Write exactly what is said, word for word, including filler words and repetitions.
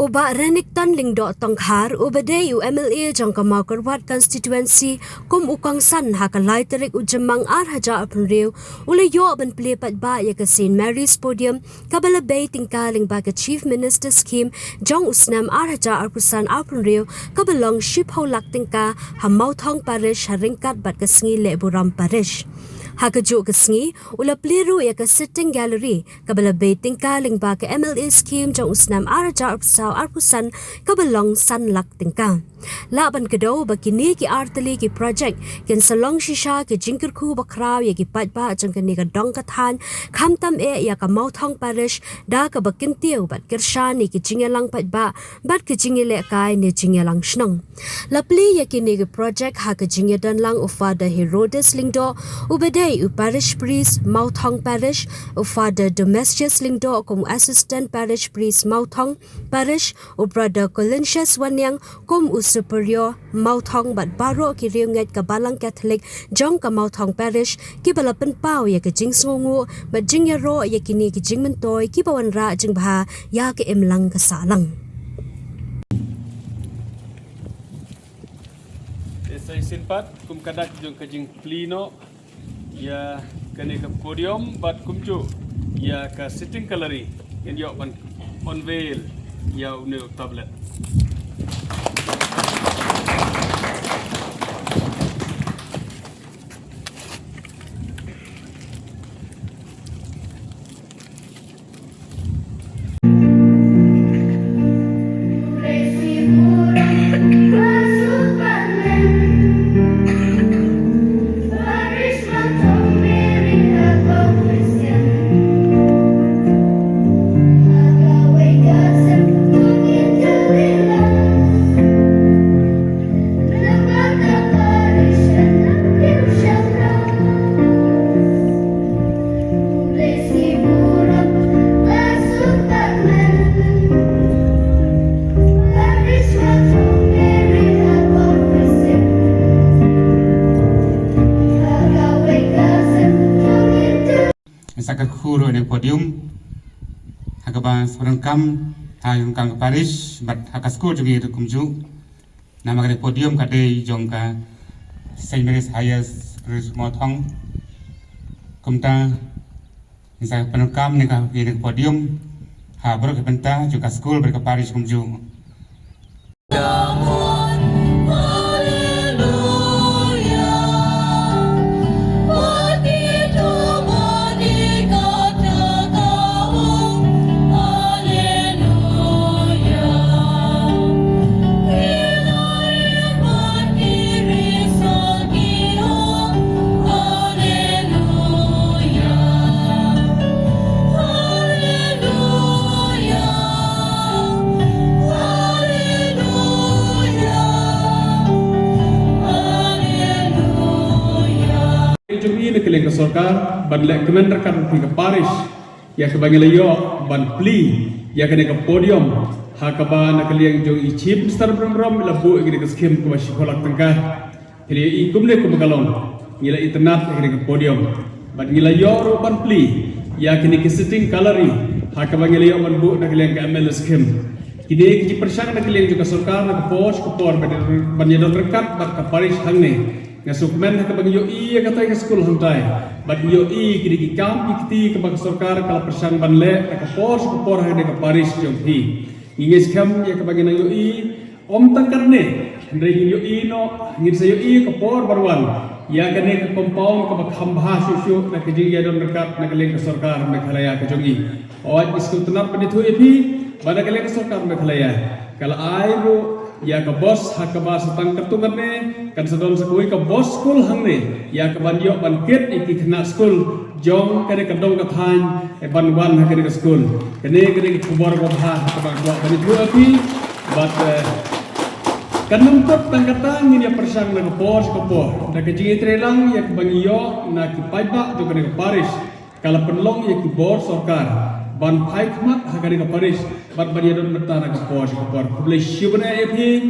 U Bah Renikton Lyngdoh Tongkhar, uba dei u M L A jong ka Mawkyrwat Constituency, kum u kongsan ha ka lai tarik u Jymmang ar hajar arphew hynriew, u la ïoh ban plie paidbah ïa ka Saint Mary's Podium, kaba la bei tyngka lyngba ka Chief Minister Scheme jong u snem ar hajar arphew san arphew hynriew, kaba long shiphew lak tyngka ha Mawthong Parish ha ryngkat bad ka sngi leh burom parish. Ha kajuh ka sngi, u la plie ruh ïa ka sitting gallery, kaba la bei tyngka lyngba ka M L A Scheme jong u snem ar hajar arphew saw arphew san, kaba long san lak tyngka. Lah ban kdew ba kine ki artylli ki project kin sa long shisha ki jingkyrkhu bakhraw ïa ki paidbah jong kane ka dong ka thaiñ, khamtam eh ïa ka Mawthong Parish, da kaba kyntiew bad kyrshan ïa ki jingïalang paidbah bad ki jingïalehkai ne jingïalang shnong. La plie ïa kine ki project ha ka jingïadonlang u Father Herodes Lyngdoh, uba dei u Parish Priest Mawthong Parish, u Father Domitius Lyngdoh kum u Assistant Parish Priest Mawthong Parish, u Brother Collinsius Wanniang kum u Superior Mawthong bad baroh ki riewngeit ka Balang Catholic jong ka Mawthong Parish, kiba la pynpaw ïa ka jingsngewnguh bad jingïaroh ïa kine ki jingmyntoi kiba wanrah jingbha ïa ka imlang ka sahlang. Te sa shisien pat, kum ka dak jong ka jingplie noh ïa kane ka podium bad kumjuh ïa ka sitting gallery, ngin ïoh ban unveil ïa une u tablet. Sa kyrkhu ruh ïa kane ka podium ha kaba sa pyndonkam ha ka parish bad ha ka skul jong ngi ruh kumjuh. Namar kane ka podium ka dei jong ka Saint Mary's Higher Secondary School Mawthong. Kumta ngin sa pyndonkam ïa kane ka podium ha baroh ki bynta jong ka skul bad ka parish kumjuh. Jong ngi na ka liang ka sorkar ban leh kmen ryngkat bad ka parish ïa kaba ngi la ïoh ban plie ïa kane ka podium ha kaba na ka liang jong i Chief Minister Byron Umrym i la buh ïa kane ka skim kaba shiphew lak tyngka. Phi la ïohi kumne kumba ka long, ngi la itynnad ha kane ka podium bad ngi la ïoh ruh ban plie ïa kine ki sitting gallery ha kaba ngi la ïoh ban buh na ka liang ka M L A scheme. Kine ki jingpyrshang na ka liang jong ka sorkar na ka por sha ka por ban, ban ïadon ryngkat bad ka parish hangne. Nga sngewkmen ha kaba ngi ïohi ïa katai ka skul hangtai bad ngi ïohi kine ki kam ki kti kaba ka sorkar ka la pyrshang ban leh na ka por sha ka por ha kane ka parish jong phi. Ngi ngeit skhem ïa kaba ngi nang ïohi. Ym tang katne, hynrei ngin ïohi noh, ngin sa ïohi ka por ban wan ïa kane ka compound kaba kham bha shuh shuh na ka jingïadon ryngkat na ka liang ka sorkar Meghalaya ka jong ngi. Hooid, ngi sngewtynnad ban ïathuh ïa phi ba na ka liang ka sorkar Meghalaya ka la ai ruh ïa ka bus ha kaba sa tang katto katne kan sa don sa kawei ka bus skul hangne ïa kaban ïoh ban kit ïa ki khynnah skul jong kane ka dong ka thaiñ ban wan ha kane ka skul. Kane, kane ka khubor kaba bha ha kaba kwah ban ïathuh ïa phi. Bad, eh, kan ym kut tang kata, ngin ïa pyrshang na ka por sha ka por da ka jingïatreilang ïa kaba ngi ïoh na ki paidbah jong kane ka parish. Ka la pynlong ïa ki bor sorkar ban phai khmat ha kane ka parish bad ban ïadon bynta na ka por sha ka por. Khublei shibun ïa phi.